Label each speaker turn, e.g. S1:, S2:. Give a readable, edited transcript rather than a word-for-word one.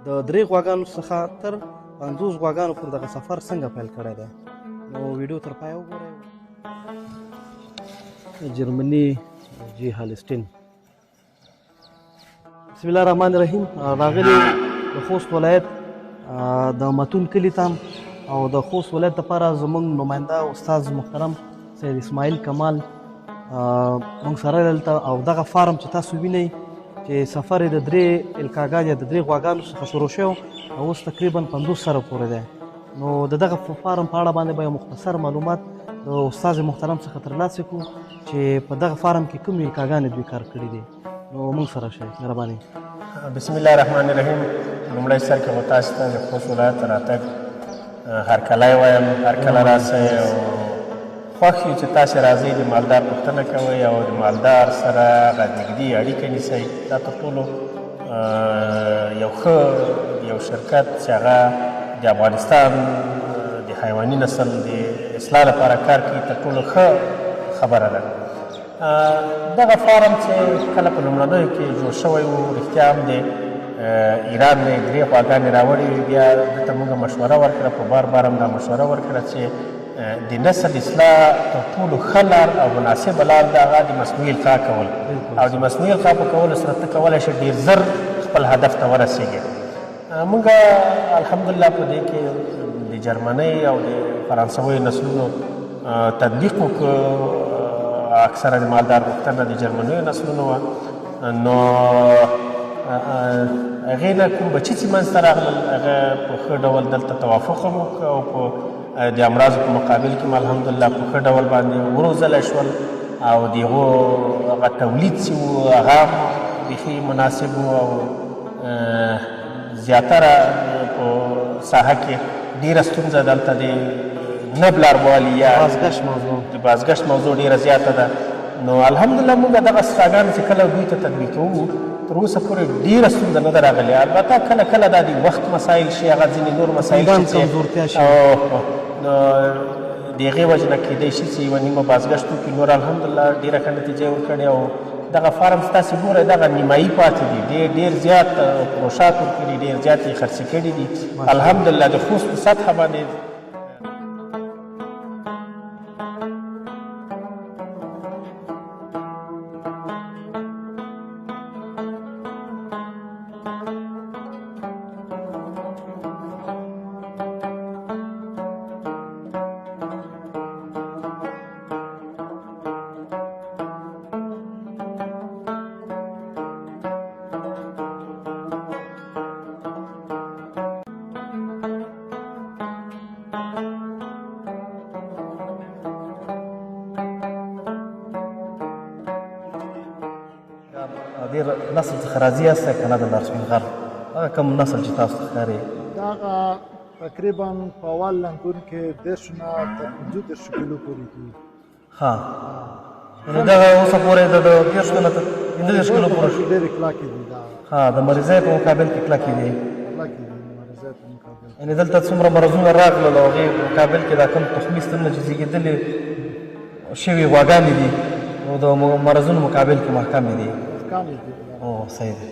S1: د درې غواګانو څخه تر 50 غواګانو پورې دغه سفر څنګه پیل کړی دی. نو ویډیو تر پایه وګورئ. جرمني جی هالستین. بسم الله الرحمن الرحیم. راغلی د خوست ولایت د متون کلي ته او د خوست ولایت لپاره زموږ نماینده استاد محترم سید اسماعیل کمال موږ سره دلته. او دغه فارم چې تاسو وینئ چې سفر یې د درې الکاګان یا د درې غواګانو څخه شروع شوی او اوس تقریبا 50 سره پورې دی. نو د دغه فارم په اړه باندې به یو مختصر معلومات د استاد محترم څخه ترلاسه کړو چې په دغه فارم کې کومې الکاګانې دوی کار کړي دي. نو موږ سره شئ، مهرباني.
S2: بسم الله الرحمن الرحیم. لومړی سر کې خو تاسو ته د خوست ولایت راتګ هرکلی وایم. هرکله راسئ او خوښ یو چې تاسې راځئ، د مالدار پوښتنه کوئ او د مالدار سره هغه نږدې اړیکه نیسئ. دا تر ټولو یو ښه یو شرکت چې هغه د افغانستان د حیواني نسل د اصلاح لپاره کار کوي، تر ټولو ښه خبره ده. دغه فارم چې کله په لومړنیو کې جوړ شوی و، رښتیا هم د ایران نه یې درې غواګانې راوړې وې. بیا ده ته موږ مشوره ورکړه، په بار بار هم دا مشوره ورکړه چې د نسل اصلاح تر ټولو ښه لار او مناسبه لار ده هغه د مصنوعي القاح کول، او د مصنوعي القاح په کولو سره ته کولی شې ډېر زر خپل هدف ته ورسېږې. موږ الحمدلله په دې کې د جرمنۍ او د فرانسویو نسلونو تطبیق وکړو. اکثره د مالدار غوښتنه د جرمنیو نسلونو وه. نو هغې نه کوم بچي چې منځته راغلل هغه په ښه ډول دلته توافق هم وکړ او په د امراضو په مقابل کې الحمدلله په ښه ډول باندې وروزلی شول او د هغو هغه تولید چې و هغه هم بیخي مناسب و او زیاتره په ساحه کې ډېره ستونزه دلته د نه بلاربوالي یا د بازګشت موضوع ډېره زیاته ده. نو الحمدلله موږ دغه سټاګان چې کله دوی ته تطبیقوو تر اوسه پورې ډېره ستونزه نه ده راغلې. البته کله کله دا د وخت مسایل شي، هغه ځینې نور مسایل شي او نو د هغې وجې نه کېدای شي چې یوه نیمه بازګشت وکړي. نور الحمدلله ډېره ښه نتیجه یې ورکړې او دغه فارم چې تاسې ګورئ دغه نیمایي پاتې دي، ډېر ډېر زیات پروشات ورکړي، ډېر زیات یې خرڅې کړي دي. الحمدلله د خوست په سطحه باندې
S1: ډېر نسل څخه راضي یاست که نه؟ د لارسپین غر هغه کوم نسل چې تاسو ته ښکاري؟
S3: دغه تقریبا په اول لنګون کې 30 نه تر 35 کیلو پورې کېږي.
S1: ښه، یعنې دغه اوسه پورې د 30 نه تر 35 کیلو پورې
S3: ډېرې کلکې دي. دا
S1: ښه د مریضۍ په مقابل کې کلکې دي.
S3: کلکې دي د مریضۍ په مقابل.
S1: یعنې دلته څومره مرضونه راغلل او هغې په مقابل کې دا کوم تخمي ستنه چې زېږېدلې شوې غواګانې دي نو د مرضونو مقابل کې محکمې دي.
S3: محکمې دي.
S1: او صحیح دی.